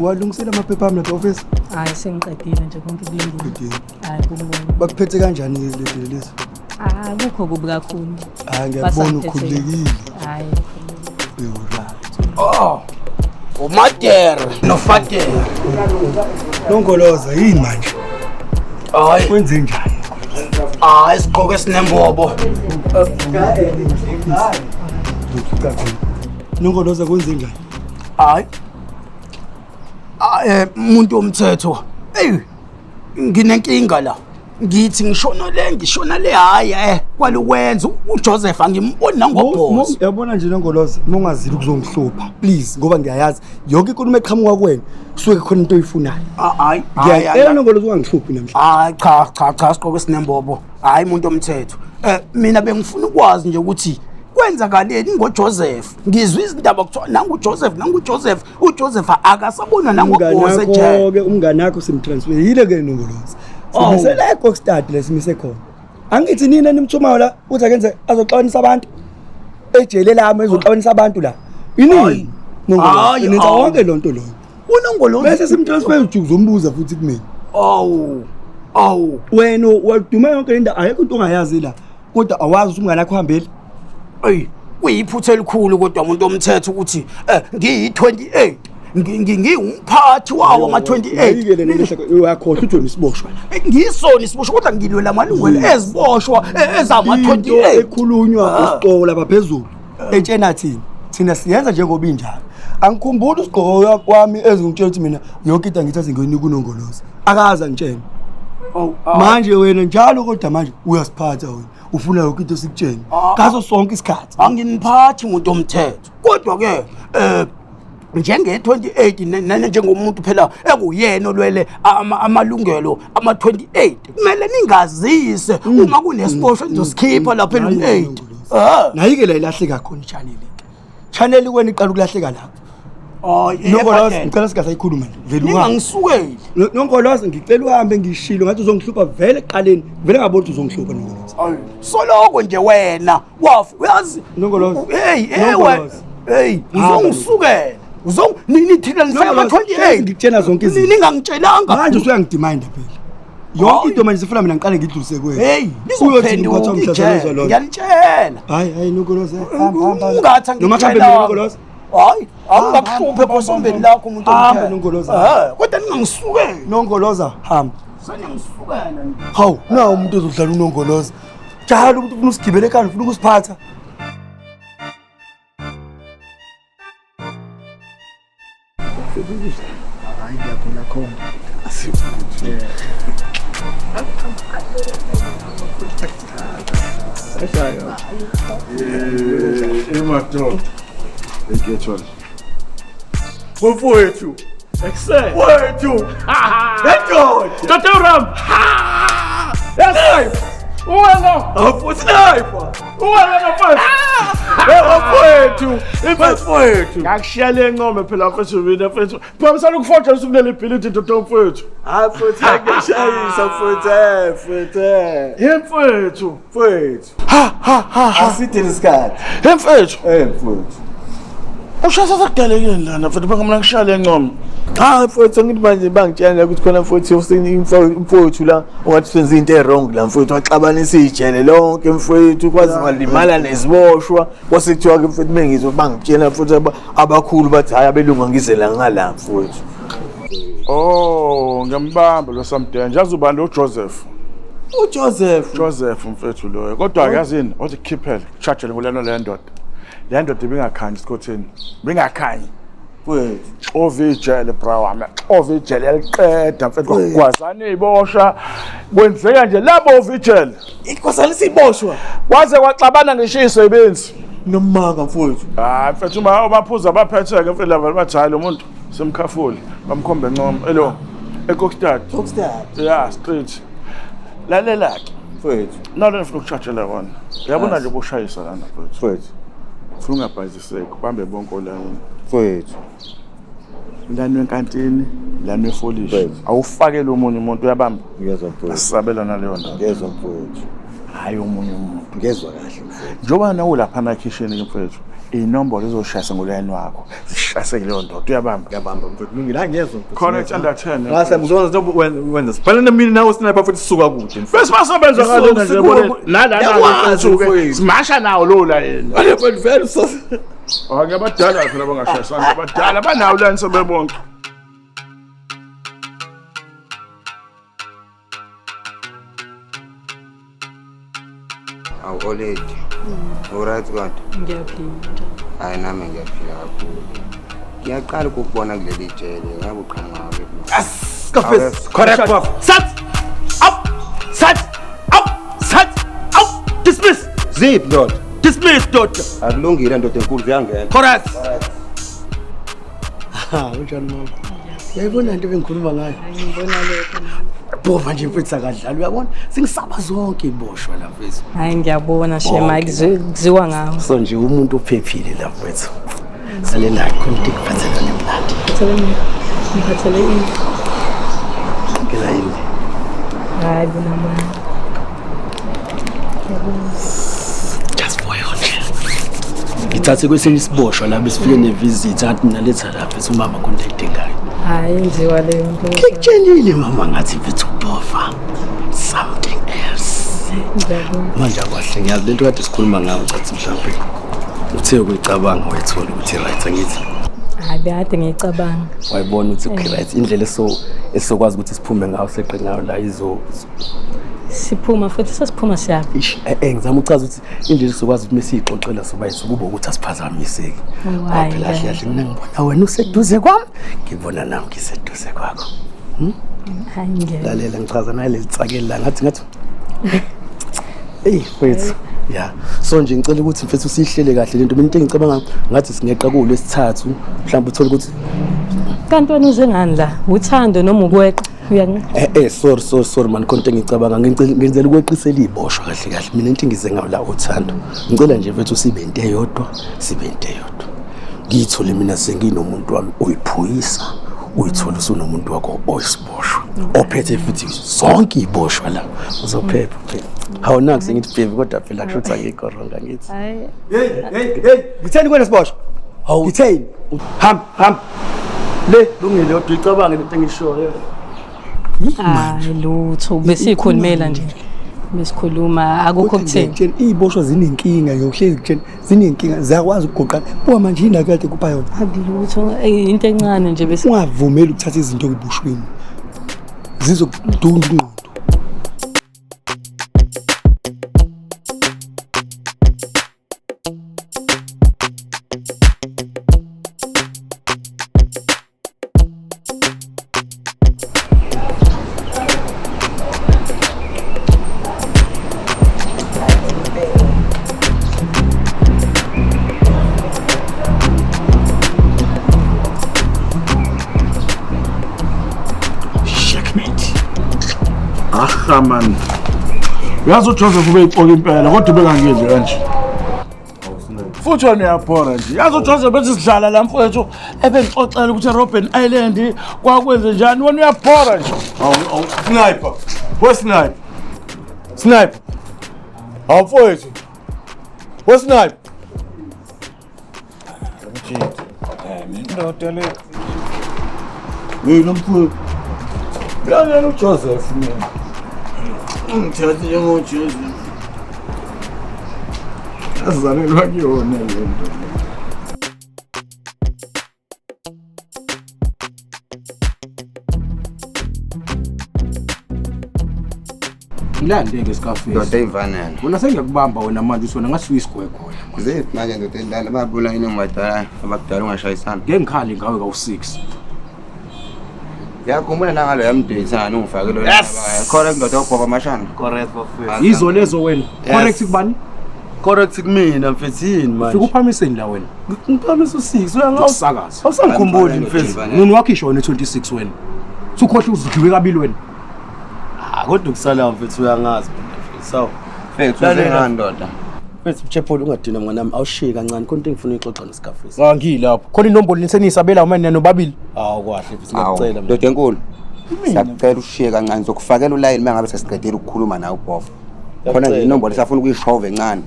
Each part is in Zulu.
Walungisela amaphepha ami lapha office? Hayi, sengiqedile nje, konke kulungile. Qedile. Hayi, kulungile. Bakuphethe kanjani leli lezi? Akukho kubi kakhulu. Hayi, ngiyabona Basaphethe. ukhululekile. Hayi. You're right. Oh, umader nofader. Nongoloza yini manje? Hayi, Kwenze njani? hayi, isigqoko esinembobo. Nongoloza, kwenze njani? Hayi. Ah, umuntu womthetho. Ey, nginenkinga la. Ngithi ngishona le, ngishona le, hayi, kwalukwenza uJoseph angimboni nangobhozi. Yabona nje Nongoloza, mongazili ukuzongihlupha, please, ngoba ngiyayazi yonke inkulumo eqhamuka kuwena kusuke khona into oyifunayo. Hayi, Ngiyacela Nongoloza, ungangihluphi namhlanje. Hayi, cha cha cha, sigqoko esinembobo. Hayi, umuntu omthetho. Mina bengifuna ukwazi nje ukuthi kwenzakaleni ngoJoseph. Ngizwe izindaba kuthiwa nangu Joseph, nangu Joseph, uJoseph akasabonwa nangobhozi nje. Umngane umngane wakho simtransferile ke Nongoloza. Oh. Simise la eKokstad, lesimise khona. Angithi nina nimthumayo la uthi akenze azoxabanisa abantu. Ejele lami ezoxabanisa abantu la. Hayi. Yini? Nongoloza, Hayi, nenza hawu. wonke lonto loyo. Unongoloza. Bese simtransfer, uthi uzombuza futhi kumina. Awu. Awu. Wena waduma yonke le ndawo, ayikho into ongayazi la. Kodwa awazi ukuthi umngane wakho uhambele. Ey, kuyiphutha elikhulu kodwa umuntu omthetho ukuthi ngiyi-28, ngiwumphathi wawo ama-28. Ayike le nto, uyakhohlwa ukuthi wena isiboshwa la. Ngisona isiboshwa, kodwa ngilwela amalungelo eziboshwa Into ezama-28. ekhulunywa usigqoko lapha phezulu etshena thina, thina siyenza njengoba injalo. Angikhumbuli usigqoko kwami ezingitshela ukuthi mina yonke into angithathe ngiyonika uNongoloza, akaze angitshene. Oh, Manje wena njalo, kodwa manje uyasiphatha wena, ufuna yonke into sikutshene ngaso sonke isikhathi. Anginiphathi umuntu omthetho, kodwa ke njenge-28 njengomuntu phela ekuyena olwele amalungelo ama-28, kumele ningazise uma kunesiboshwa enizosikhipha lapha elungu-8. Nayi-ke la ilahleka khona i-channel ke, channel kwena iqala ukulahleka lapho. Nongoloza, ngicela singasayikhuluma nje, vele uhambe. Ningangisukeli. Nongoloza, ngicela uhambe, ngishilo ngathi uzongihlupha vele ekuqaleni, vele ngabona ukuthi uzongihlupha, Nongoloza. Soloko nje wena wafi uyazi. Nongoloza. Hey, ewe. Nongoloza. Hey, uzongisukela, uzong nithina nifika ama-28. Ngikutshela zonke izinto. Ningangitshelanga. Manje usuyangidemanda phela yonke Hayi. into, manje sifuna mina ngiqale ngidlulise kuwena. Hey, Uyothini umphathi lizophenduka wami mhlazane ijele, lona? Ngiyanitshela. Hayi hayi, Nongoloza, hamba, hamba. Ungathi Noma kuhambe mina, Nongoloza. Hayi, awungakuhluphe ebhosombeni lakho umuntu Hamba, omthetho. Nongoloza. Kodwa ningangisukeli. Nongoloza, hamba. Seningisukela nje. Hawu, nawu umuntu ozodlala uNongoloza, njalo umuntu ufuna usigibele ekhanda, ufuna ukusiphatha. Hayi, ngiyaphila khona. Emadoda. Ekethole. Mfowethu. Excel. Wethu. Endoda. Tata Ram. Yes. Uwena. Afuthi sniper. Uwena mfowethu. Hey mfowethu. Mfowethu. Ngakushiya le ncome phela mfethu, mina mfethu. Phambisana ukufoja usukuleli bhilidi, ndoda mfowethu. Hayi mfowethu, ngiyashayisa mfowethu, mfowethu. Hey mfowethu. Mfowethu. Ha ha ha. Aside lesikhathi. Hey mfowethu. Eh mfowethu. Ushaya sakudalekile lana mfethu, bengamna ngishiya le ncome. Cha mfowethu, ngithi manje bangitshela ukuthi khona mfowethu umfowethu la ungathi senze into e-wrong la mfowethu, waxabanisa ijele lonke mfowethu, kwaze walimala neziboshwa. Kwase kuthiwa ke mfowethu, mengizwa bangitshela mfowethu abakhulu bathi hayi, abelungu angizela ngala mfowethu. Oh, ngiyambamba lo Samdenje. Yazi ubani lo Joseph? UJoseph. Joseph mfethu loyo. Kodwa yazini, othi kukhiphele, charge ngolana le ndoda. Le ndoda ibingakhanyi esikhotheni. Ibingakhanyi. Mfowethu. Xova ijele bra wami, xova ijele yaliqeda mfethu, kwagwazana iy'boshwa, kwenzeka nje labo ijele. Ikwazana isiboshwa. Kwaze kwaxabana ngisho iy'sebenzi. Nomanga mfowethu. Hayi mfethu, uma abaphuza abaphetheke mfethu laba bathi hayi, lo muntu simkhafule, bamkhombe encoma elo eKokstad. Kokstad. Ya street. Lalela-ke. Mfowethu. Nalo ngifuna ukuchajela kona. Uyabona nje boshayisa lana mfethu. Mfowethu. Ufuna ungabhayiziseki, ubambe bonke olayini. Mfowethu. Lani wenkantini, lani wefolishi. Awufakele omunye umuntu uyabamba. Ngiyezwa mfowethu. Asabela naleyo ndawo. Ngiyezwa mfowethu. Hayi omunye umuntu. Ngiyezwa kahle mfowethu. Njengoba nawe lapha na kitchen ke mfowethu, inombolo izoshayisa ngolayini wakho. Zishayise leyo ndoda uyabamba. Ngiyabamba mfowethu. Lungile, hayi ngiyezwa mfowethu. Correct under 10. Ngase ngizona nje wenza. Sibhale nemini nawe sniper futhi sisuka kude. mfowethu. Bese basebenza ngalena nje Sikuwe- bona. Nala Ngiyakwazi, nala mfowethu. Simasha nawo lo layini. Wale mfowethu vele usas. Hayi ngabadala phela bangashayisana, abadala banawo layini sebebonke. Awu Oledi. Uright kodwa? Ngiyaphila. Hayi nami ngiyaphila kakhulu. Ngiyaqala ukukubona kuleli jele, ngabe uqhamuka Yes, Correct, prof. Sat! Up! Sat! Up! Sat! Up! Dismiss! Zip ndoda. Dismiss ndoda. Akulungile ndoda enkulu ziyangena. Correct. Ha, unjani mama? Uyayibona into bengikhuluma ngayo? Ngibona lokho. Bhova nje mfethu akadlali uyabona? Singisaba zonke iboshwa la mfethu. Hayi ngiyabona shema kuziwa ngawo. So nje umuntu ophephile la mfethu. Sale la khona into ekuphathela nemnandi. Ngiphathele mina. Ngiphathele ini? Ngela yini? Hayi bona mama. Just for you nje. Ngithathe kwesinye isiboshwa la besifike nevisit athi mina letha la mfethu umama khona into ayidingayo. Hayi yenziwa leyo nto. Ngikutshelile mama ngathi mfethu ubhova something else. Ngiyabona. Manje akwahle ngiyazi lento kade sikhuluma ngayo ucathi mhlawumbe uthe ukuyicabanga wayithola ukuthi right angithi Hayi bekade ngiyicabanga. wayibona ukuthi okay right indlela esokwazi ukuthi siphume ngayo seqe ngayo la izo Siphuma futhi sesiphuma siyaphi? ish ngizama ukuchaza ukuthi indlela esokwazi ukuthi mesiyixoxela soba yithu kube ukuthi asiphazamiseki. Oh, hayi, Phela kahle ngeke. kahle mina ngibona wena useduze kwami ngibona nami ngiseduze kwakho. Hayi ngeke. Lalela ngichaza naye leli tsakeli la ngathi Ey mfethu ya so nje ngicela ukuthi mfethu siyihlele kahle lento mina into engicabanga ngathi singeqa kulwesithathu mhlawumbe uthole ukuthi Kanti wena uze ngani la? Uthando noma ukweqa? Uyangi sorry man khona into engicabanga ngenzela ukweqisela iboshwa kahle kahle mina into engize ngayo la uthando ngicela nje mfethu sibe into eyodwa ngiyithole mina senginomuntu wami oyiphoyisa uyithole usunomuntu wakho oyisiboshwa ophethe futhi zonke iboshwa la uzophepha phela hawu naku sengithi baby kodwa phela kusho ukuthi angikho wrong angithi Hayi. Hey, ngitheni kwena siboshwa? Hawu. Ngitheni? Hamba. Le lungile kodwa uyicabange lento engishoyo. Hayi lutho besikhulumela nje. Besikhuluma akukho kutheni. Ngitshela iziboshwa zinenkinga yokuhlezi ngitshela zinenkinga ziyakwazi ukugoqana. Buka manje yini akade kupha yona. Akulutho into encane nje bese Ungavumeli ukuthatha izinto ekuboshweni. Zizokudunda ingqondo. Checkmate. Aha man. Uyazi uJoseph ubeyixoka impela kodwa ubengangidli kanje. Futhi wena uyabhora nje. Yazi uJoseph ethi sidlala la mfowethu ebengixoxela ukuthi eRobben Island kwakwenze njani wena uyabhora nje. Awu sniper. We sniper. Sniper. Awu mfowethu. We sniper. Indoda le. Yini mfowethu? Lalela uJoseph mina. Ngithathe njengoJoseph. Azalelwa kuyona le nto. Ngilande-ke Scarface. Ndoda imfanelo. Wena sengiyakubamba wena manje usona ngathi uyisigwegwe wena manje. Ziphi manje ndoda endala babula yini ngiwadala abakudala ungashayisana. Ngeke ngikhale ngawe kawu-6. Ngiyakhumbula nangalo yamdayisana ungifake lo. Yes! Correct ndoda ubhoba mashana. Correct bafowethu. Yizo lezo wena. Yes. Correct kubani? Correct kumina mfethu yini Fika manje? uphamiseni la wena. Ngiphamisa u6 uyangawu. Ukusakaza. Awusangikhumbuli mfethu. Nini wakhishwa wena 26 wena. Usukhohle uzidliwe kabili wena. Ah kodwa kusala mfethu uyangazi mina mfethu. Sawu. Mfethu Lalela. uzengani ndoda. Mfethu Chepolo ungadinwa mnganami awushiye kancane khona into engifuna uyixoxa nesigafisi. Angilapho. Khona inombolo nisenisabela uma nina nobabili. Hawu kwahle mfethu Awu, ngiyakucela. ndoda enkulu. Siyakucela ushiye kancane sokufakela ulayini uma ngabe sesiqedile ukukhuluma nawe ubhofa. Khona nje inombolo esafuna ukuyishova encane.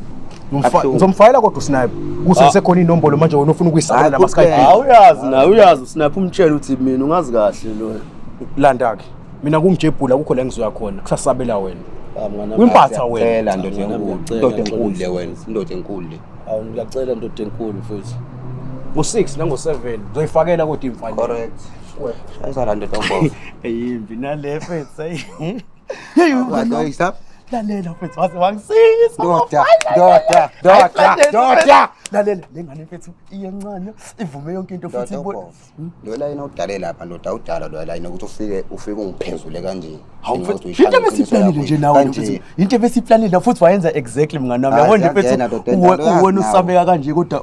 Kabuhlungu. Ngizomfayela kodwa usniper. Kuse sekhona inombolo manje wena ufuna ukuyisabela Hayi, nama Skype. Awuyazi nawe uyazi usniper umtshela ukuthi mina ungazi kahle lo. Landa ke. Mina kungijebhula kukho la ngizoya khona. Kusasabela wena. Ah mnganami. Kwimpatha wena. Siyacela ndoda Mnganami, enkulu. ngiyacela, Ndoda enkulu le ngixolise. wena, indoda enkulu le. Awu ngiyacela ndoda enkulu mfethu. Ngo6 nango7 ngizoyifakela kodwa imfanelo. Correct. Shayisa la ndoda ubhofa. Eyimbi nale mfethu ayi. Wathi stop. Lalela mfethu waze wangisiza. Ndoda, ndoda, ndoda, ndoda. Lalela le ngane mfethu iyancane ivume yonke into futhi Ndoda ibona. ubhofa. Lo layini awudale lapha ndoda awudala lo layini ukuthi ufike ungiphezule kanje. Hawu mfethu, into ebesiplanile nje nawe mfethu. Into ebesiplanile futhi wayenza exactly mngani wami. Hayi, Yabona nje siyangena, mfethu ndoda, uwe- uyazi uwena nawe. usabeka kanje kodwa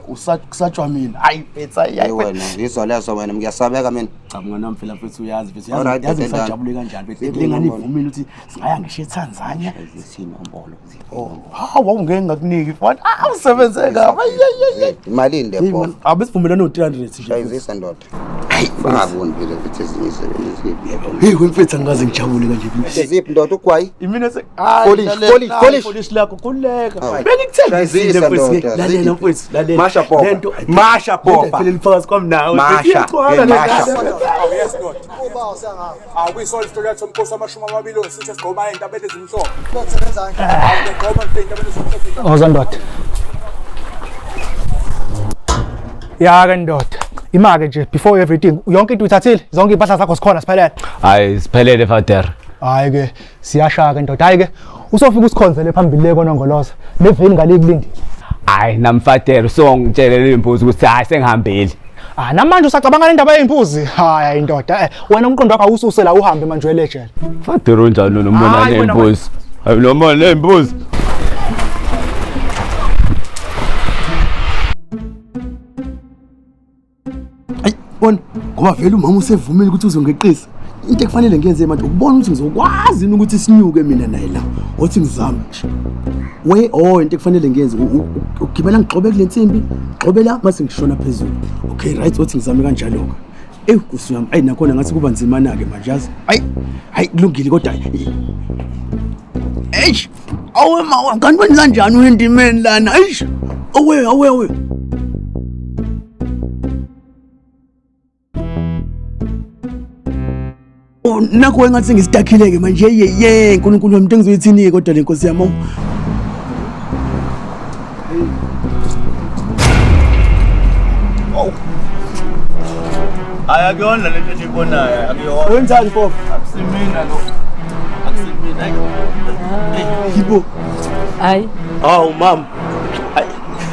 kusatshwa mina. Hayi mfethu hayi hayi. Wena ngizwa leso wena ngiyasabeka mina. Cha mngani wami phela mfethu uyazi mfethu Alright, yazi ndoda ngisajabule kanjani mfethu. Ziphi Le ngane inombolo? ivumile ukuthi singaya ngisho eTanzania. Zinombolo. Hawu wawungeke ngakuniki mfana. Ah usebenze kabi. Ayi, ayi, ayi. Imalini le Hey, bhofa? man, abesivumelana no-300 nje. Shayizisa ndoda. Hayi, bangaboni phela mfethu ezinye izisebenzi. Hey wemfethu angikaze ngijabule kanje. Ziphi ndoda ugwayi? Imina se Polish, polish, polish. Polish lakho khuleka. Hawu. Bengikuthembisile Shayizisa mfethu. ndoda, Lalela ziphi? mfethu, lalela. Masha Popa. Lento Masha Popa. Phela phakathi kwami nawe. Masha, Iyagcwala le Masha. ngane. Awu yes ndoda. Awuyisona isitori yathi umkhosi wamashumi amabili osithi esigqoma ey'ntabeni ezimhlophe. Awu ngegqoma nje ey'ntabeni ezimhlophe. Oza ndoda. Ya ke ndoda. Imake nje before everything yonke into uyithathile zonke impahla zakho zikhona siphelele. Hayi siphelele Fader. Hayi ke siyashaka ke ndoda. Hayi ke usofika usikhonzele phambili le konongoloza. Le veni ngalikulindile. Hayi namfader usongitshelela imbuzi ukuthi hayi sengihambile. Ah namanje usacabanga le ndaba yey'mbuzi. Hayi ndoda. Wena umqondo wakho awususe la uhambe manje uyelejele. Fader unjani nomona Hayi, wena nembuzi? Hayi nomona nembuzi. Ayi bona ngoba vele umama usevumile ukuthi uzongeqisa. Into ekufanele ngiyenze manje ukubona ukuthi ngizokwazi yini ukuthi sinyuke mina naye la. Othi ngizame nje. We oh into ekufanele ngiyenze ukugibela ngigxobe kule nsimbi, gxobe la mase ngishona phezulu. Okay right othi ngizame kanjalo ke. Ewu Nkosi yami ayi nakhona ngathi kuba nzima na ke manje yazi. Ayi hayi kulungile kodwa. Eish awe mawa kanti wenza kanjani uyendimeni lana? Eish awe awe awe. Oh, nakho engathi ngisitakhile-ke manje ye ye nkulunkulu wami into engizoyithini-ke kodwa le nkosi yami awu. Hayi akuyona lento eniyibonayo, akuyona. Wenzani mfo? Akusimina lo. Akusimina. Yibo. Hayi. Hawu mama. Hayi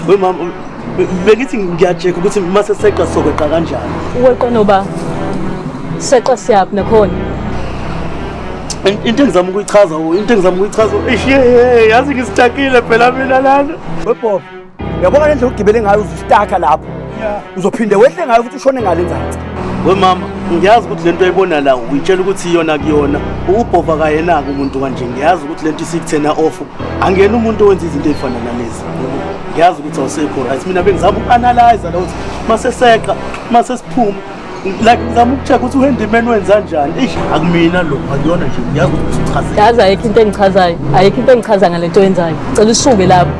we mama bengithi ngiyajeka ukuthi mase seqa sokweqa kanjani. Uweqa noba seqa siyaphi nakhona. Into engizama ukuyichaza into engizama ukuyichaza eish ye yazi ngisithakile phela mina lana. Webhob. Uyabona le ndlela ogibele ngayo uzustaka lapho. Uzophinde wehle ngayo futhi ushone ngale nzansi. We mama ngiyazi ukuthi lento oyibona la uyitshela ukuthi iyona kuyona. Ubhova kayena-ke umuntu kanje ngiyazi ukuthi lento isikuthena off. Angiyena umuntu owenza izinto ey'fana nalezi. Ngiyazi ukuthi awusekho right. Mina bengizama uku-analyze la ukuthi mase seqa mase siphuma like ngizama uku-check ukuthi uhandyman wenza njani. Eish akumina lo akuyona nje ngiyazi ukuthi usuchazile. Yazi ayikho into engichazayo. Ayikho into engichaza ngale nto oyenzayo. Cela usuke lapho.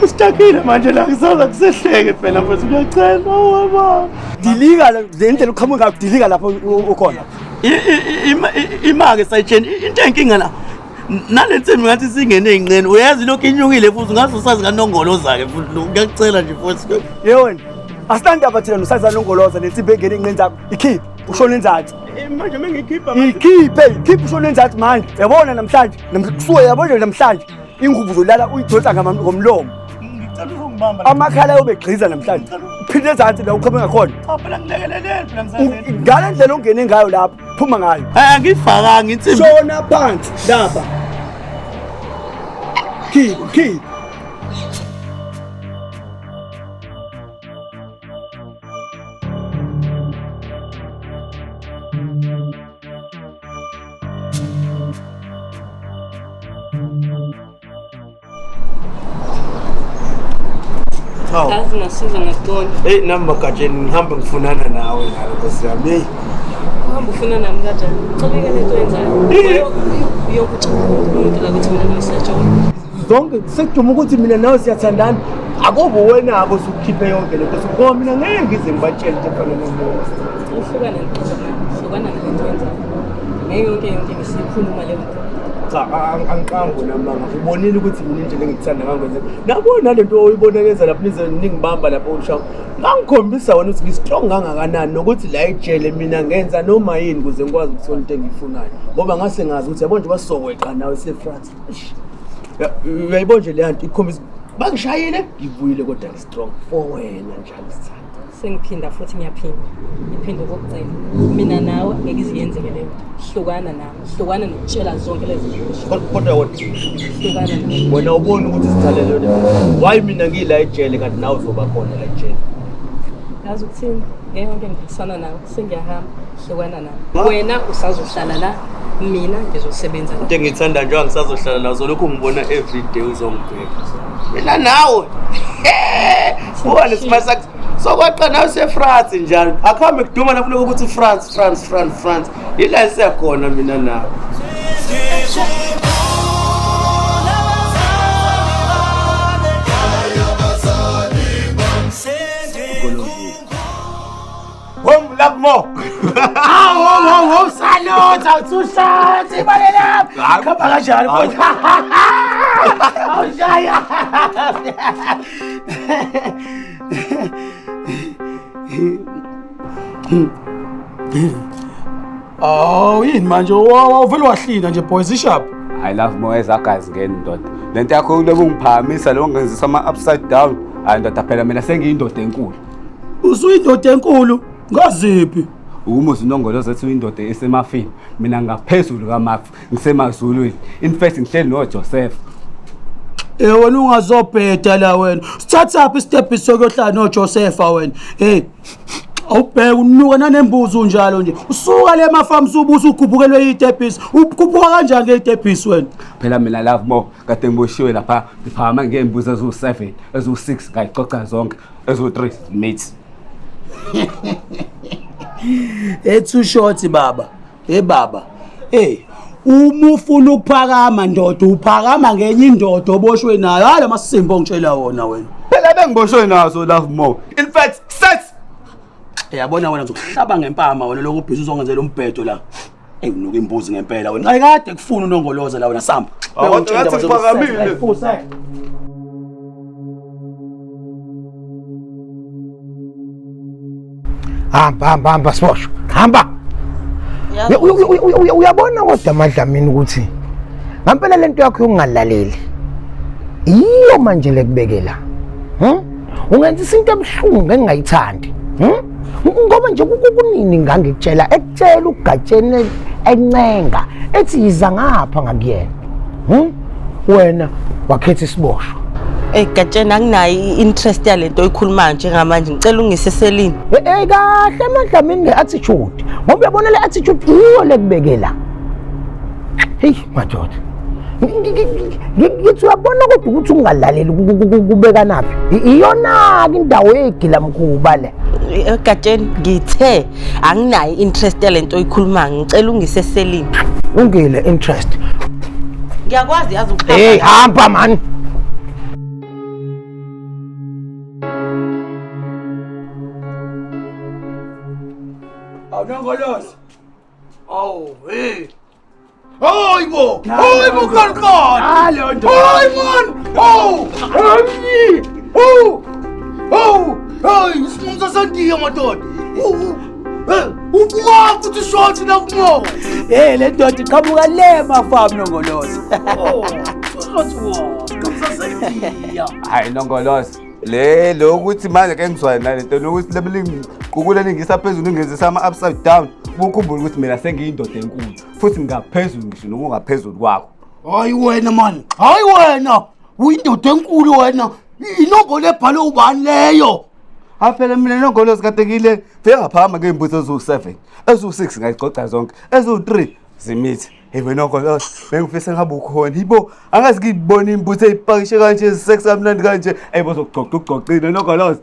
Usitakile manje la ngisaza kusehleke phela mfethu ngiyacela oh baba. Dilika le ndlela uqhamuka ngayo dilika lapho ukhona. Imake sayitsheni into enkinga la nale nsimbi ngathi singene ey'nqeni uyazi lokhu inyukile futhi ungaze usazi kanongoloza-ke futhi lo ngiyakucela nje futhi. Ye wena asinandaba thina nosazi kanongoloza nensimbi engene ey'nqeni zakho ikhiphe ushone enzansi. Manje mengikhipha Ikhiphe ikhiphe ushone enzansi manje. Yabona namhlanje kusuke yabona namhlanje ingubo uzolala uyidonsa ngomlomo. Ngicela uzongibamba. Amakhala ayobe egxiza namhlanje. Uphinde ezansi la uqhamuka ngakhona. Cha phela ngilekeleleni phela ngisazeni. Ngale ndlela ongene ngayo lapho phuma ngayo. Angifakanga insimbi. Shona phansi lapha. Khipha khipha. Hawu. Ngazi ngasiza ngakubona. Hey nami Magatsheni ngihambe ngifunana nawe ngalo Nkosi yami. Hey. Uhamba ufuna nami kanjani? Cobeka lento oyenzayo. Uyokutshela umuntu la ukuthi mina nawe siyajabula. Zonke sekuduma ukuthi mina nawe siyathandana. Akobe wena-ke usukhiphe yonke le nto. Ngoba mina ngeke ngize ngibatshele into efana naleyo. Uhlukane nixoxa nami. Hlukana nalento oyenzayo. Ngeke yonke yonke ngisikhuluma leyo nto. Cha, angiqangi wena manga. Ubonile ukuthi mina indlela engikuthanda ngangwenza. Nabona le nto oyibona yenza lapho nize ningibamba lapho ushawa. Ngangikhombisa wena ukuthi ngi-strong kangakanani nokuthi la ejele mina ngenza noma yini ukuze ngikwazi ukuthola into engiyifunayo. Ngoba ngase ngazi ukuthi yabo nje basokweqa nawe se-France. Eish. Uyayibona nje leya nto ikhombisa bangishayile ngibuyile kodwa ngi-strong for wena njalo sithanda. Sengiphinda futhi ngiyaphinda. Ngiphinde okokugcina. Mina nawe ngeke ize yenzeke leyo nto. Hlukana nami. Hlukana nokutshela zonke lezi zinto. Kodwa wena Hlukana nami. wena ubona ukuthi sithalele yona. Why mina ngila ejele kanti nawe uzoba khona la ejele? Yazi ukuthini? Ngeke yonke ngiphikisana nawe. Sengiyahamba. Hlukana nami. Wena usazohlala la, mina ngizosebenza la. Into engiyithanda nje angisazohlala la uzolokhu ungibona every day uzongibheka. Mina nawe. Buka lesimali sakho. Sokwaqa nawe seFrance njalo. Akuhambe kuduma lapho lokho ukuthi France France France France. Ila siyakhona mina nawe. Home love more. Hawu hawu hawu salute awuthushathi imali lapha. Khamba kanjani mfowethu? Awushaya. Awu yini manje wawuvele wahlina nje boys ishap. I love more ezagazi ngeni ndoda. Lento yakho ulobu ngiphakamisa lo ngenzisa ama upside down. Hayi ndoda phela mina sengiyindoda enkulu. Usuyindoda enkulu ngaziphi? Umuzi nongolozo ethi uyindoda esemafini. Mina ngaphezulu kamafu ngisemazulwini. In fact ngihleli noJoseph. Eh wena ungazobheda la wena. Sithathaphi istep sokuyohlala noJosepha wena. Hey. Awubheka unuka nanembuzi unjalo nje. Usuka le mafamu usubusa ukhuphukelwe itepisi. Ukhuphuka kanjani ke itepisi wena? Phela mina love more kade ngiboshiwe lapha ngiphakama ngeembuzi eziwu-7 eziwu-6 ngayicoca zonke eziwu-3 mates. Ethu short baba. Hey baba. Hey uma ufuna ukuphakama ndoda uphakama ngenye indoda oboshwe nayo. Hayi lamasimbo ongitshela wona wena. Phela bengiboshwe nazo love more. In fact set Uyabona wena ngizokuhlaba ngempama wena lokhu ubhizi uzongenzela umbhedo la. Ey unuka imbuzi ngempela wena. Hayi kade kufuna unongoloza la wena samba. Awu, ngathi ngiphakamile. Hamba hamba hamba siboshwa. Hamba. Uyabona kodwa Madlamini ukuthi ngampela lento yakho yokungalaleli iyo manje lekubekela. Ungenza into ebuhlungu engingayithandi. Ngoba nje kunini ngangikutshela ekutshela uGatsheni encenga ethi yiza ngapha ngakuyena. Wena wakhetha isiboshwa. Ey Gatsheni anginayo i-interest yalento oyikhulumayo njengamanje ngicela ungiseselini. Eh kahle Madlamini nge-attitude. Ngoba uyabona le attitude iyo lekubekela. Hey madoda. Ngithi uyabona kodwa ukuthi ungalaleli kubeka naphi. Iyona-ke indawo yegila mkhuba le. Gatsheni ngithe anginayo i-interest yalento oyikhulumayo ngicela ungiseselini. Ungile interest. Ngiyakwazi yazi ukuhamba. Hey hamba man. Awunongolozi. Awu hey. Hayi bo! Hayi bo kankan! Hayi man! Oh! Hayi! Oh! Oh! Hayi isimunza sandiya madoda. Ubuka futhi short la kumo. Hey le ndoda iqhamuka le mafamu nongolozi. Oh! Short wo. Kamsa sandiya. Hayi nongolozo. Le lokuthi manje ke ngizwayo nalento lokuthi lebelingiqukule ningisa phezulu ngenzisa ama upside down. Ukhumbule ukuthi mina sengiyindoda enkulu futhi ngaphezulu ngisho noma ungaphezulu kwakho. Hayi wena man. Hayi wena. Uyindoda enkulu wena. Inombolo ebhalwe ubani leyo? Ha phela mina nongolozo kade ngile fike ngaphakama ngeembuzi eziwu-7 eziwu-6 ngayicoca zonke eziwu-3 zimithi. Hey wena Nongoloza, bengifisa ngabe ukhona. Yibo, angazi ngibona imbuzi eyipakishe kanje sex amnandi kanje. Hey bozokugcoca ugcocile Nongoloza.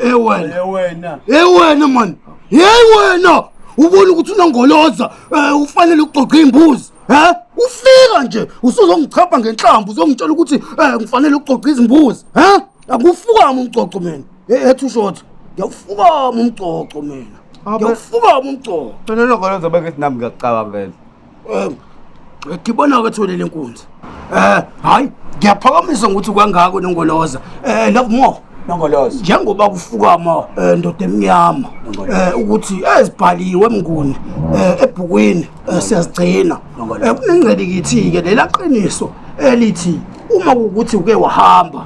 Eh wena. Eh wena. Eh wena man. Hey wena. Ubona ukuthi uNongoloza ufanele ukugcoca imbuzi. He? Ufika nje usuzongichapha ngenhlamvu uzongitshela ukuthi ngifanele ukugcoca izimbuzi. He? Akufukama umgcoco mina. Hey short. Ngiyawufukama umgcoco mina. Ngiyawufukama umgcoco. Wena Nongoloza bengithi nami ngiyacabangela. Ngibona ke tholile inkunzi. Hayi ngiyaphakamisa ukuthi kwangako Nongoloza. Love more Nongoloza. Njengoba kufukama ndoda emnyama ukuthi ezibhaliwe emnguni ebhukwini siyazigcina. Kunengcele kithi ke lela qiniso elithi uma ukuthi uke wahamba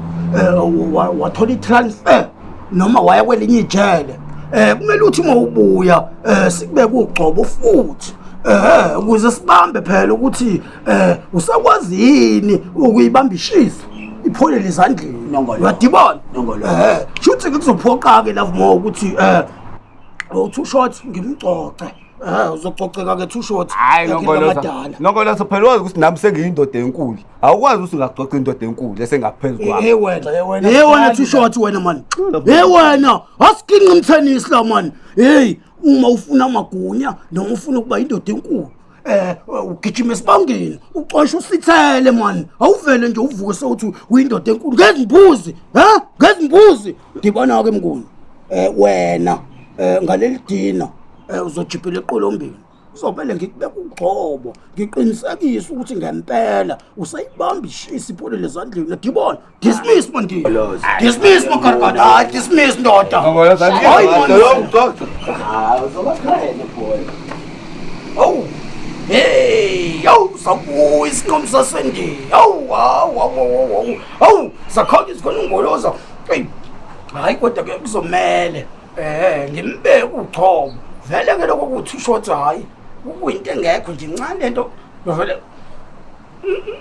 wathola itransfer noma waya kwelinye ijele kumele uthi uma ubuya sikubeke ugcobo futhi ukuze sibambe phela ukuthi usakwazi yini ukuyibamba ishisa ipholele ezandleni. Uyadibona? Shuthi kuzophoqa ke love more ukuthi u2 short ngimgcoce. Uzogcoceka ke 2 short. Hayi Nongoloza. Nongoloza phela wazi ukuthi nami sengiyindoda enkulu. Awukwazi ukuthi ungagcoca indoda enkulu esengaphezulu kwakho. Hey wena. Hey wena 2 short wena man. Hey wena, asiginqi umthenisi la man. Hey, uma ufuna amagunya noma ufuna ukuba indoda enkulu ugijima esibangeni uxosha usithele man. Awuvele nje uvuke sokuthi uyindoda enkulu ngezimbuzi. Ngezimbuzi. Ngibona ke mnguni. Wena ngaleli dina uzojibhela eqolombeni. Uzobele ngikubeka ugcobo ngiqinisekise ukuthi ngempela usayibamba ishisa ipholele ezandleni. Ngibona dismiss man. Dismiss makarikada. Hayi dismiss ndoda. Hayi man. Uzobakhayele boy. Oh. Hey, yo, sabuya isinqomo sasendi. Awu, awu, awu, awu, sakhona izikhona. Hey. Hayi kodwa ke kuzomele ngimbeke ugcobo. Vele ke lokho kuthi ushotha hayi kuyinto engekho nje incane lento vele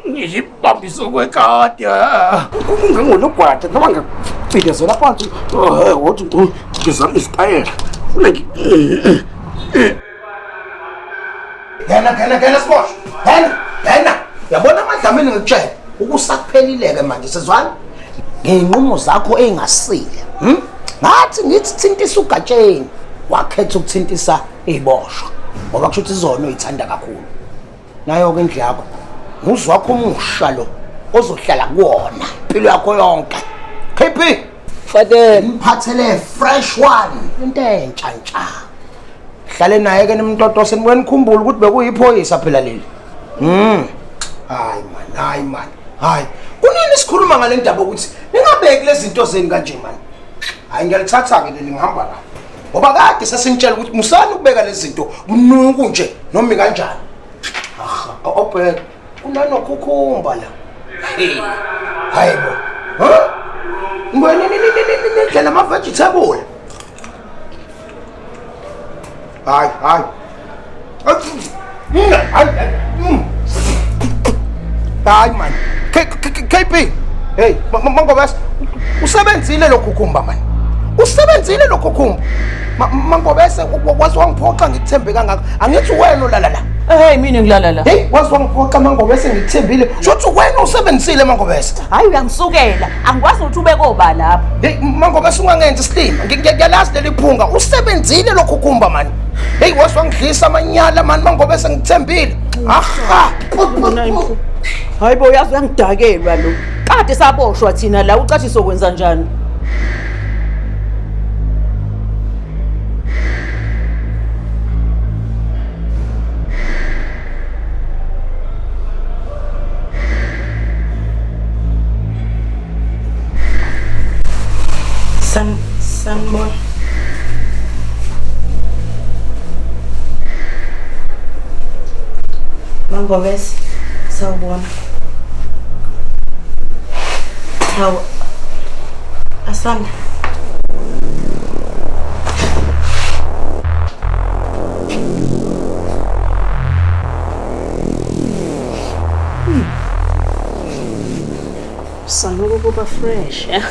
ngiyibambisa kwekade. Kungengonogwada noma ngicindezela phansi. Wothi ngizama isitayela. Funa Ngena siboshwe. Ngena. Uyabona amadlamini ngikutshela ukusakuphelile ke manje sizwana. Ngeyinqumo zakho engasile. Ngathi ngithi thintisa ugatsheni. Wakhetha ukuthintisa iboshwa. Ngoba kusho ukuthi izona oyithanda kakhulu. Nayo ke indlu yakho. Nguzwa wakho omusha lo ozohlala kuwona impilo yakho yonke. KP Fadel mphathele fresh one into entsha ntsha. Hlale naye ke nimtotose nikhumbule ukuthi bekuyiphoyisa phela leli. Hayi man, hayi man. Hayi. Kunini sikhuluma ngale ndaba ukuthi ningabeki lezi zinto zenu kanje man. Hayi ngiyalithatha ke leli ngihamba la. Ngoba kade sesinitshela ukuthi musani ukubeka lezi zinto kunuku nje noma kanjani. Aha, obheka kunanokhukhumba la. Hey. Hayibo. Ha? Ngibona nindlela ama vegetable. Hayi, hayi. Hayi man. KP. Hey, Mangobese, usebenzile lokhu khumba man. Usebenzile lokhu khumba. Mangobese wazi wangiphoxa ngikuthembe kangaka. Angithi wena olala la. Hey mina ngilala la. Hey, wazi wangiphoxa Mangobese ngikuthembile. Shothi wena usebenzile Mangobese. Hayi uyangisukela. Angikwazi ukuthi ube koba lapha. Hey Mangobese ungangenzi isilima. Ngiyalazi leli phunga. Usebenzile lokhu khumba man. Hey wazi wangidlisa amanyala man Mangobese ngikuthembile. Aha. Hayibo uyazi uyangidakelwa lo. Kade saboshwa thina la ucathi sokwenza njani? Sanibona. Mangobese, sawubona. Hawu, Asanda. Sanuka ukuba fresh, eh?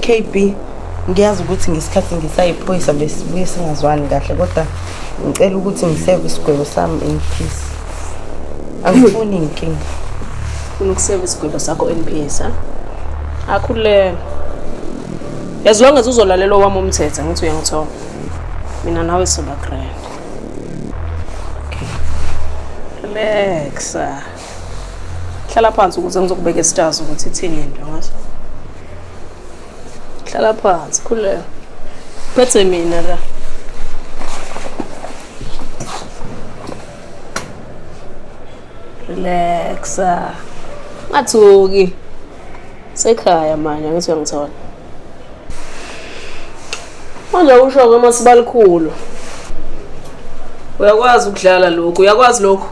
KB, ngiyazi ukuthi ngesikhathi ngisayiphoyisa besibuye singazwani kahle kodwa Ngicela ukuthi ngiseve isigwebo sami in peace. Angifuni inkinga. Ufuna ukuseva isigwebo sakho in peace, ha? Akhululeka. As long as uzolalela owami umthetho, angithi uyangithola. Mina nawe soba grand. Okay. Relax. Hlala phansi ukuze ngizokubeka isitazi ukuthi ithini into ngaso. Hlala phansi, khululeka. Phethe mina la. Relax. Ngathuki. Sekhaya manje angithi uyangithola. Manje usho ke masibalikhulu. Uyakwazi ukudlala lokhu, uyakwazi lokhu.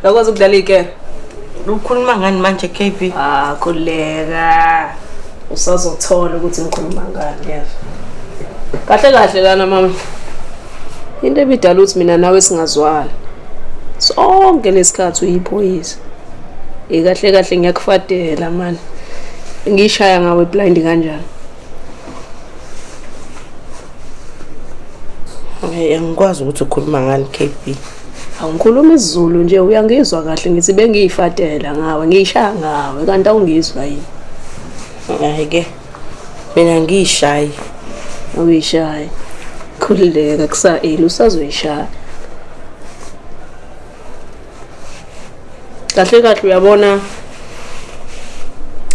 Uyakwazi ukudlala ikere. Ukhuluma ngani manje KB? Ah, khuleka. Usazothola ukuthi ngikhuluma ngani yezwa. Kahle kahle lana mama. Into ebidala ukuthi mina nawe singazwani. Sonke lesikhathi uyiphoyisa. Kahle kahle ngiyakufadela mani. Ngishaya ngawe blind kanjani? Angikwazi ukuthi ukhuluma ngani KB. Awungikhuluma isiZulu nje uyangizwa kahle ngithi bengiyifatela ngawe ngiyishaya ngawe kanti awungizwa yini? Hayi ke. Mina ngiyishayi. Uyishayi. Khululeka kusa-eli usazoyishaya. Kahle kahle uyabona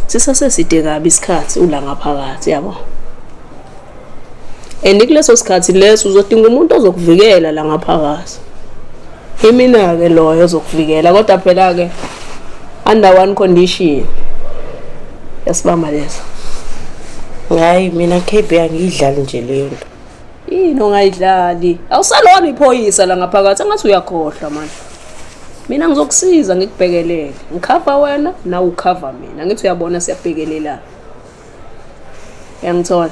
sisaseside kabi isikhathi ula ngaphakathi yabo. And kuleso sikhathi leso uzodinga umuntu ozokuvikela la ngaphakathi. Imina-ke loyo ozokuvikela kodwa phela-ke under one condition. Yasibamba leso. Hayi mina KB angiyidlali nje leyo nto. Yini ongayidlali? Awusalona iphoyisa la ngaphakathi engathi uyakhohlwa manje. Mina ngizokusiza ngikubhekelele. Ngikhava wena nawe ukhava mina. Ngithi uyabona siyabhekelelana. Uyangithola?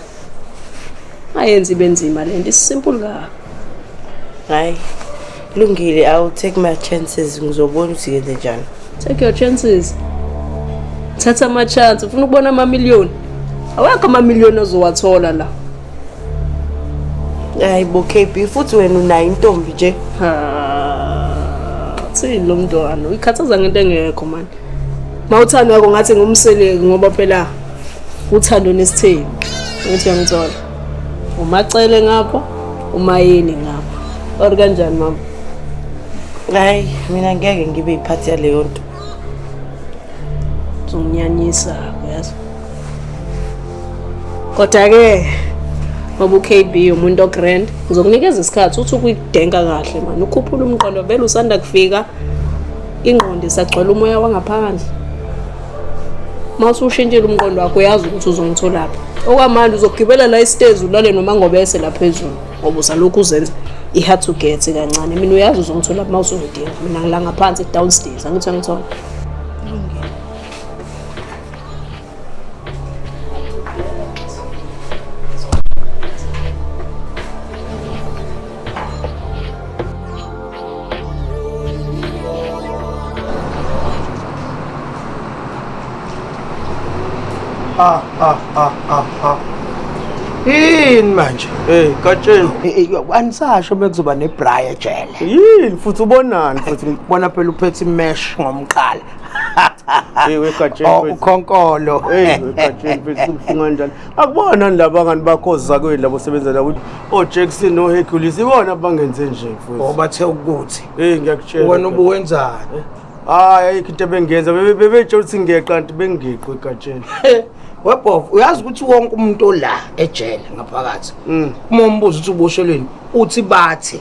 Ayenzi ibe nzima lento, isimple kabi. Hayi. Lungile, I will take my chances. Ngizobona ukuthi ngenze njani. Take your chances. Thatha ama chance, ufuna ukubona ama million. Awekho ama million ozowathola la. Hayi bo KB futhi wena unayo intombi nje. Ha. Thini lo mntwana uyikhathaza ngento engekho man. Mawuthando wakho ngathi ngumseleki ngoba phela uthando nesithembu. Ngithi uyangithola. Umacele ngapha, umayeni ngapha. Or kanjani mama? Hayi mina ngeke ngibe iphathi yaleyo nto. Uzonginyanyisa uyazi. Kodwa ke ngoba uKB umuntu ogrand ngizokunikeza isikhathi uthi ukuyidenka kahle mani ukhuphula umqondo vele usanda kufika ingqondo isagcwele umoya wangaphandle. Uma usushintshile umqondo wakho uyazi ukuthi uzongitholaphi. Okwamanje uzogibela la isitezi ulale noma ngobese la phezulu ngoba usalokhu uzenza i-hard to get kancane. Mina uyazi uzongitholaphi uma usungidinga. Mina ngila ngaphansi downstairs angithi uyangithola. Ah ah ah ah ah. Yini manje? Hey, Gatsheni. Anisasho bekuzoba nebraai ejele. Yini futhi ubonani futhi? Bona phela uphethe imesh ngomqala. Hey weGatsheni. Oh ukhonkolo. Hey weGatsheni mfethu kubuhlungu kanjani? Akubona laba ngani bakho zakwethu labo sebenza la o Jackson no Hercules ibona abangenze nje mfethu. Oh bathe ukuthi. Hey ngiyakutshela. Wena ubuwenzani? Hayi ayikho into ebengenza bebetshela ukuthi ngiyeqa kanti bengiqwe eGatsheni. Webhovu uyazi ukuthi wonke umuntu ola ejele ngaphakathi. Uma umbuzo uthi uboshelweni uthi bathi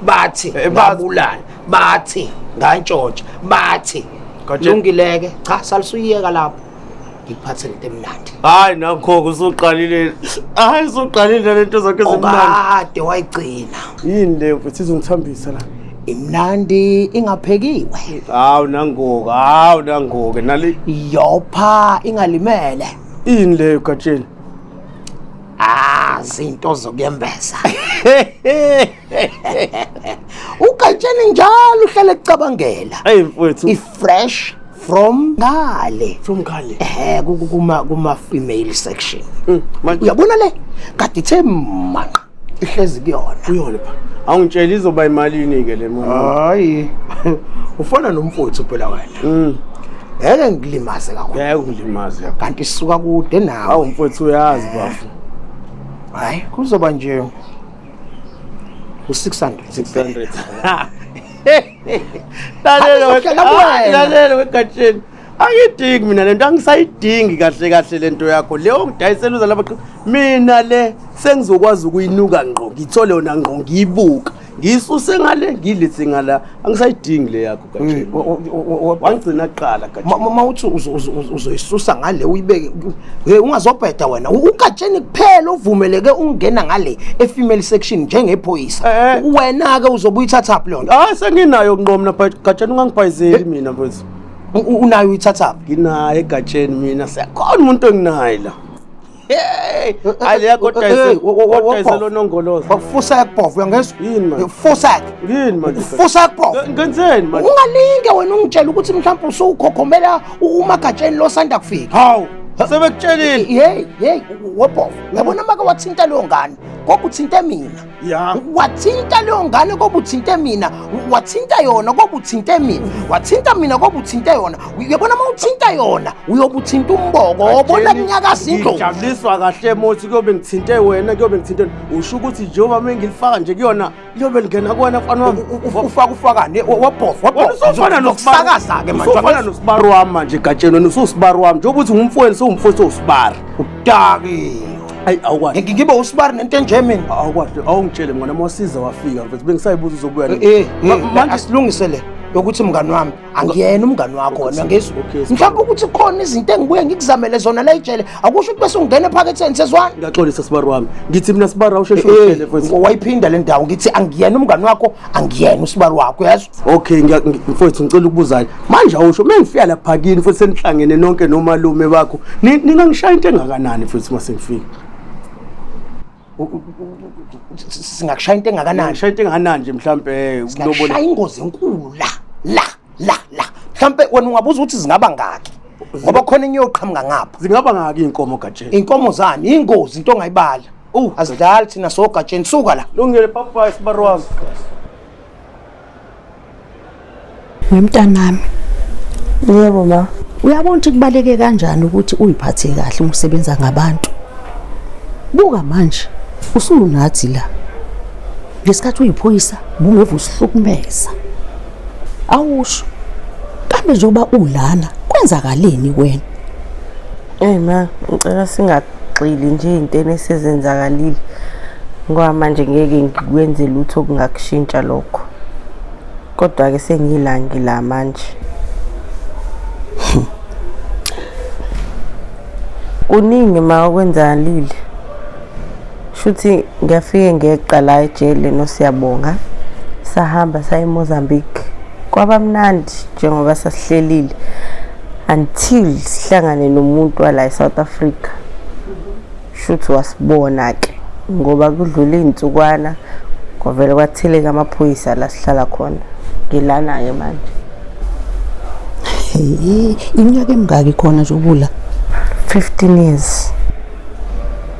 bathi babulala bathi ngantshontsha bathi lungileke cha salusuyiyeka lapho ngikuphathele into emnandi. Hayi nakho usuqalile. Hayi usuqalile lento zakhe ezimnandi. Okade wayigcina. Yini le mfethu izongithambisa la? Imnandi ingaphekiwe. Hawu nangoku, hawu nangoku nali yopha ingalimele. Yini leyo Gatsheni? Ah, zinto zokuyembeza. uGatsheni njalo uhlale ekucabangela. Hey mfowethu. I-fresh from ngale. From ngale. Kuma female section. Uyabona le? Kade ithe manqa ihlezi kuyona. Kuyona pha. Awungitshela izoba imalini ke le mali? Hayi. Ufana nomfowethu phela wena. Ngeke ngikulimaze kakhulu. Ngeke ungilimaze. Kanti sisuka kude nawe. Awu mfowethu uyazi bafo. Hayi, kuzoba nje u600. 600. Lalela we. Lalela wegatsheni. Angidingi mina lento, angisayidingi kahle kahle lento yakho. Leyo ngidayisela uza lapha mina le sengizokwazi ukuyinuka ngqo, ngithole yona ngqo ngiyibuka. Ngisuse ngale ngilethe ngala, angisayidingi le yakho gatsheni. Wangigcina kuqala gatsheni. Mawuthi uzoyisusa ngale uyibeke, hey ungazobheda wena. Ugatsheni kuphela uvumeleke ungena ngale e-female section njengephoyisa. Wena ke uzobe uyithatha phi lonto? Hayi senginayo ngqo mina gatsheni, ungangibhayizeli mina mfowethu. Unayo uyithatha phi? Nginayo egatsheni mina, sekhona umuntu enginaye la. Hey, hayi leya kodwa iselo nongoloza. Fusek bof, uyangizwa? Yini manje? Fusek. Yini manje? Fusek bof. Ngenzeni manje? Ungalinge wena ungitshela ukuthi mhlawumbe usukhokhombela umagatsheni lo sanda kufika. Hawu, sebekutshelile. Hey, hey, webof. Uyabona maka wathinta leyo ngane, ngoba uthinte mina. Ya. Wathinta leyo ngane ngoba uthinte mina, wathinta yona ngoba uthinte mina, wathinta mina ngoba uthinte yona. Uyabona uma uthinta yona, uyobe uthinta umboko, ubona kunyakaza indlovu. Ngijabuliswa kahle mothi kuyobe ngithinte wena, kuyobe ngithinte. Usho ukuthi njengoba mengilifaka nje kuyona, liyobe lingena kuwena mfana wami. Ufaka ufakani? Webof, webof. Usufana nosakaza ke manje. Usufana nosibari wami manje gatsheni wena, ususibari wami. Njengoba uthi ngumfowenu, sewumfowethu usibari. Udaki. Ayi awukwazi. Ngibe usibari nento enje mina. Awukwazi. Awungitshele mngane wami, wasiza wafika mfethu. Bengisayibuza uzobuya nini. Manje asilungise le yokuthi mngani wami angiyena umngani wakho wena ngizwe. Mhlawumbe ukuthi khona izinto engibuye ngikuzamele zona la ejele, akusho ukuthi bese ungena ephaketheni sezwana. Ngiyaxolisa sibari wami. Ngithi mina sibari awusheshe ungitshele mfethu. Wayiphinda le ndawo ngithi angiyena umngani wakho, angiyena usibari wakho yazi. Okay, mfethu ngicela ukubuza manje awusho mengifika lapha kini futhi senihlangene nonke nomalume bakho. Ningangishaya into engakanani futhi mase ngifika? Singakushaya into engakanani? Ngishaya into engakanani nje mhlambe ukulobola ingozi enkulu la la la la. Mhlambe wena ungabuza ukuthi zingaba ngaki? Ngoba khona enye yoqhamuka ngapha. Zingaba ngaki inkomo gatsheni? Inkomo zani? Ingozi into ongayibala. Azidlali thina sogatsheni, suka la. Lungile papa sibari wami. Wemntanami. Yebo ma. Uyabona ukuthi kubaleke kanjani ukuthi uyiphathe kahle uma usebenza ngabantu. Buka manje usunathi la. Ngesikhathi uyiphoyisa bungeve usihlukumeza. Awusho. Kambe njengoba ulana kwenzakaleni wena? Eh ma, ngicela singagxili nje ezintweni esezenzakalile. Ngoba manje ngeke ngikwenze lutho okungakushintsha lokho. Kodwa ke sengilangi la manje. Kuningi ma okwenzakalile. Shuthi ngiyafike ngeqa la ejele noSiyabonga. Sahamba saya eMozambique. Kwaba mnandi njengoba sasihlelile until sihlangane nomuntu wala eSouth Africa. Shuthi wasibona ke ngoba kudlula izinsukwana kwavele kwatheleka amaphoyisa la sihlala khona. Ngilana ke manje. Hey, iminyaka emingaki khona nje ubula? 15 years.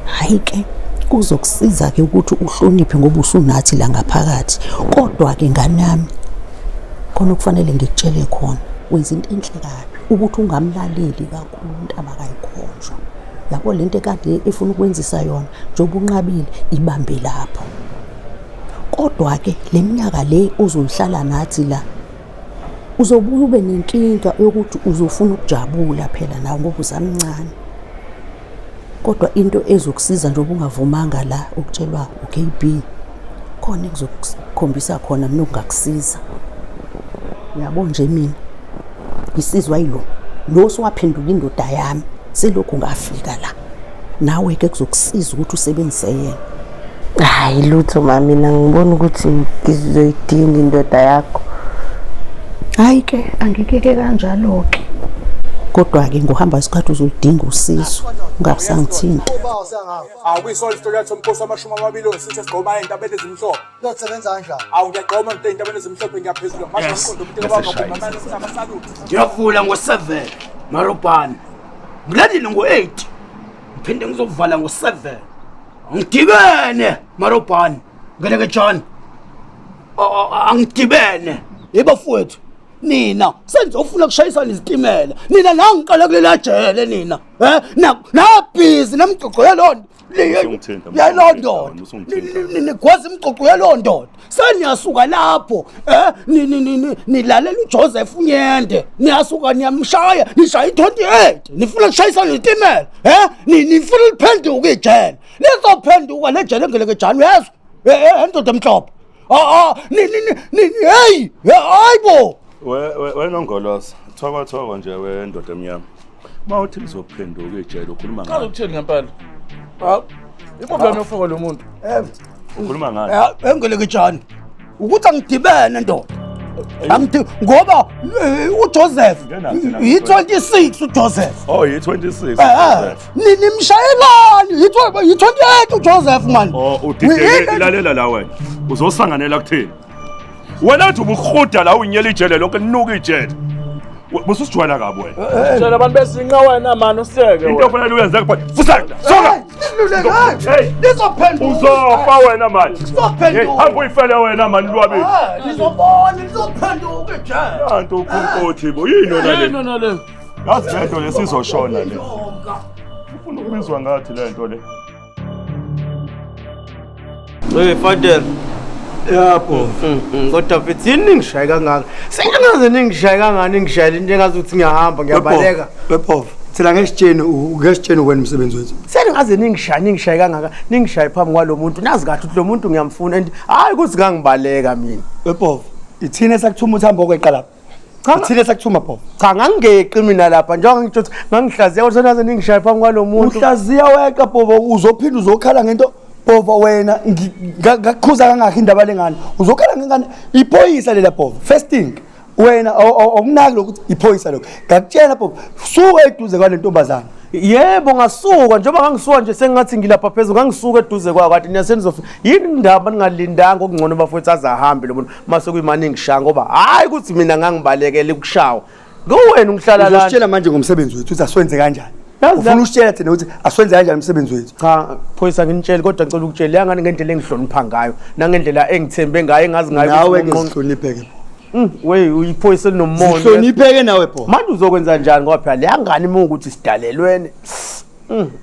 Hayi ke kuzokusiza ke ukuthi uhloniphe ngoba usunathi la ngaphakathi. Kodwa ke ngane yami khona okufanele ngikutshele khona, wenza into enhle kabi ukuthi ungamlaleli kakhulu umuntu abakayikhonjwa. Yabo lento ekade efuna ukwenzisa yona njengoba unqabile ibambe lapho. Kodwa ke le minyaka le uzoyihlala nathi la uzobuya ube nenkinga yokuthi uzofuna ukujabula phela nawe ngoba usamncane. Kodwa into ezokusiza njengoba ungavumanga la ukutshelwa uKB, khona engizokukhombisa khona mina okungakusiza. Uyabo nje mina ngisizwa yilo lo sowaphenduka indoda yami selokhu ngafika la. Nawe ke kuzokusiza ukuthi usebenzise yena. Hayi lutho ma, mina ngibona ukuthi ngizoyidinga indoda yakho. Hayi ke angikeke kanjalo ke. Kodwa ke ngohamba isikhathi uzolidinga usizo, ungabusangithinta. Awuyisola isitori yakho somkhosi wamashumi amabili osithi sigqoma entabeni ezimhlophe. Losebenza kanjani? Awu ngiyagqoma nto entabeni ezimhlophe ngiyaphezulu. Manje umqondo umuntu baba ngobaba. Ngiyavula ngo7 Marobani. Ngilandile ngo8. Ngiphinde ngizovala ngo7. Ngidibene Marobani. Ngeleke John. Angidibene. Yebafowethu. Nina senizofuna kushayisana izitimela. Nina nangiqala kulela jele nina. Na busy namgcoco yalonto. Yalonto. Nigwaza imgcoco yalonto. Seniyasuka lapho nilalela uJoseph Nyende. Niyasuka niyamshaya, nishaya i28. Nifuna kushayisana izitimela. Nifuna liphenduke ijele. Lizophenduka lejele ngelekejani uyezwa? Endoda emhlophe. Ni hey, hayibo. Wena Ngoloza, thoko nje wendoda emnyama. Mawuthi lizophenduka ijele ukhuluma Chaza ngani? ukuthini ngempela? Ha? Ikuphi ofaka lo muntu? Ukhuluma ngani? Engelekejani. Ukuthi angidibene ndoda. Angithi ngoba uJoseph yi26 uJoseph. Oh, yi26 uJoseph. Nimshayelani yi28 uJoseph man. Oh, udideke ilalela la wena. Uzosanganela kuthini? Wena uthi ubuhuda la unyela ijele lonke linuka ijele. Bususijwayela kabi wena. Tshela abantu besinqa wena mani usiyeke. Into ofanele uyenze kuphela. Fusaka. Soka. Hey, lizophenduka. Uzofa wena manje. Lizophenduka. Hamba uyifele wena mani lwabili. Lizobona lizophenduka ijele. Kanti ukhunkothi bo yini yona le? Yini yona le? Yazi lento lesizoshona le. Ufuna ukubizwa ngathi lento le. Hey Fadel. Yapho. Kodwa mfethu yini ningishaye kangaka? Sengaze ningishaye kangaka ningishayele into engazi ukuthi ngiyahamba ngiyabaleka. Bepova. Thina ngesitsheni ngesitsheni wena umsebenzi wethu. Sengaze ningishaye kangaka, ningishaye phambi kwalo muntu. Nazi kahle ukuthi lo muntu ngiyamfuna and hayi ukuthi ngangibaleka mina. Bepova. Ithina esakuthuma uthi hamba okweqa lapha. Cha Ithina esakuthuma Bhova. Cha ngangingeqi mina lapha njengoba ngitsho ukuthi ngangihlaziya kodwa senaze ningishaye phambi kwalo muntu. Uhlaziya weqa Bhova uzophinda uzokhala ngento Bhova wena ngakukhuza kangakho indaba lengane. Uzokhala ngengane iphoyisa lela Bhova. First thing wena awukunaki lokuthi iphoyisa lokho. Ngakutshela Bhova suka eduze kwale ntombazana. Yebo ngasuka njengoba ngangisuka nje sengathi ngilapha phezulu ngangisuka eduze kwayo kanti nina senizofika. Yini indaba ningalindanga okungcono bafowethu azahambe lo muntu mase kuyimani ngishaya ngoba hayi ukuthi mina ngangibalekela ukushawa. Kuwena ungihlala la. Uzositshela manje ngomsebenzi wethu ukuthi aswenze kanjani. Ufuna usitshela thina ukuthi aswenze kanjani umsebenzi wethu. Cha phoyisa nginitshele kodwa ngicela ukutshela yangani ngendlela engihlonipha ngayo nangendlela engithembe ngayo engazi ngayo Nawe ke sihlonipheke. Wey uyiphoyisa elinomoya. Sihlonipheke nawe Bhova. Manje uzokwenza njani ngoba phela leyangane uma ukuthi sidalelwene.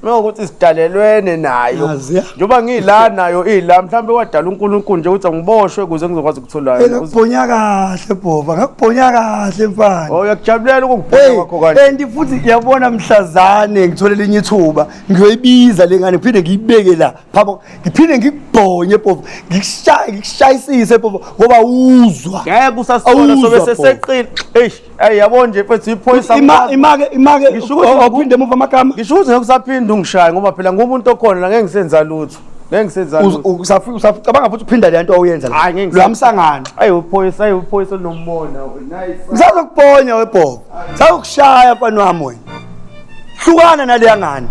Uma ukuthi sidalelwene nayo. Njengoba ngila nayo ila mhlambe wadala uNkulunkulu nje ukuthi angiboshwe ukuze ngizokwazi ukuthola yona. Ngakubhonya kahle Bhova, ngakubhonya kahle mfana. Oh uyakujabulela ukungibhonya kwakho kanje. And futhi yabona mhlazane ngithole linye ithuba ngiyoyibiza lengane ngiphinde ngiyibeke la phambi ngiphinde ngikubhonye Bhova, ngikushaye ngikushayisise Bhova ngoba uzwa. Ngeke usasibona sobe seseqile. Eish, ay yabo nje mfethu iphoyisa. Imake awuphinde emuva amagama. Ngisho ukuthi ngeke usaphinda ungishaya ngoba phela ngumuntu okhona la ngeke ngisenza lutho. Ngeke ngisenza lutho. Usacabanga futhi uphinda le nto oyenza la. Hayi ngeke. Lwamsangano. Ayi uphoyisa, ayi uphoyisa onomona. Nice. Ngisazokubhonya webhova. Sakukushaya mfana wami wena. Hlukana naleya ngane.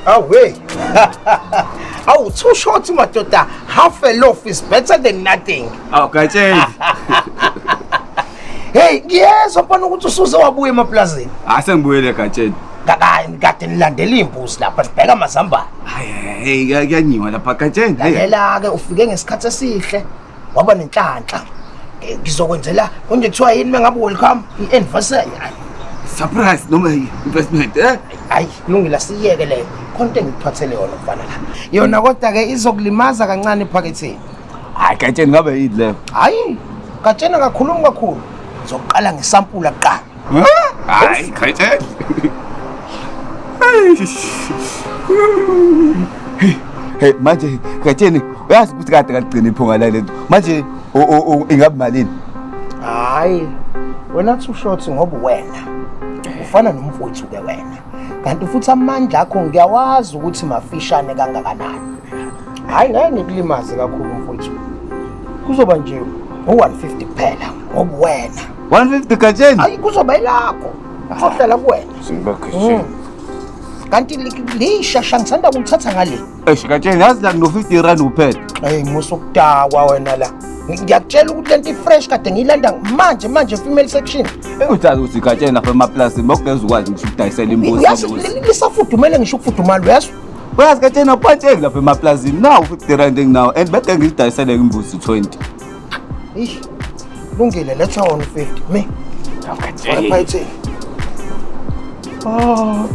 Oh, hey. Oh, too short, madoda. Half a loaf is better than nothing. Awu Gatsheni. Hey, ngiyezwa mfana ukuthi usuze wabuya emaplazini. Asengibuyele Gatsheni. Kakayi kade nilandela imbuzi lapha sibheka amazambane. Hey kuyanyiwa lapha Gatsheni. Lalela ke ufike ngesikhathi esihle waba nenhlanhla. Ngizokwenzela konje kuthiwa yini mengabe welcome i-anniversary. Surprise noma investment eh? Hayi kulungile siyeke leyo. Khona into engikuphathele yona mfana la. Yona kodwa ke izokulimaza kancane ephaketheni. Hayi Gatsheni ngabe yini leyo? Hayi Gatsheni akakhulumi kakhulu. Ngizoqala ngesampula kuqala. Hayi Gatsheni. Hey manje Gatsheni uyazi ukuthi kade kaligcina iphunga la lento. Manje ingabe malini? Hayi wena too short ngoba wena ufana nomfowethu ke wena. Kanti futhi amandla akho ngiyawazi ukuthi mafishane kangakanani. Hayi ngeke ngikulimaze kakhulu mfowethu. Kuzoba nje u150 kuphela ngoba wena. 150 Gatsheni? Hayi kuzoba elakho. Kuzohlala kuwena. Singibakhe. Kanti lishasha ngisanda kulithatha ngale. Eish Gatsheni yazi la ngino 50 rand kuphela. Hey musa ukudakwa wena la. Ngiyakutshela ukuthi lento i-fresh kade ngiyilanda manje manje female section. Engithathi ukuthi igatsheni lapha emaplasini bokugeza ukwazi ngisho ukudayisela imbuzi. Uyazi lisafudumele ngisho ukufudumala uyazi. Uyazi gatsheni awupantsheki lapha emaplasini nawu 50 rand enginawo and beke ngidayisele imbuzi 20. Eish. Lungile letha wona 50 me. Gatsheni. Phayithini. Oh.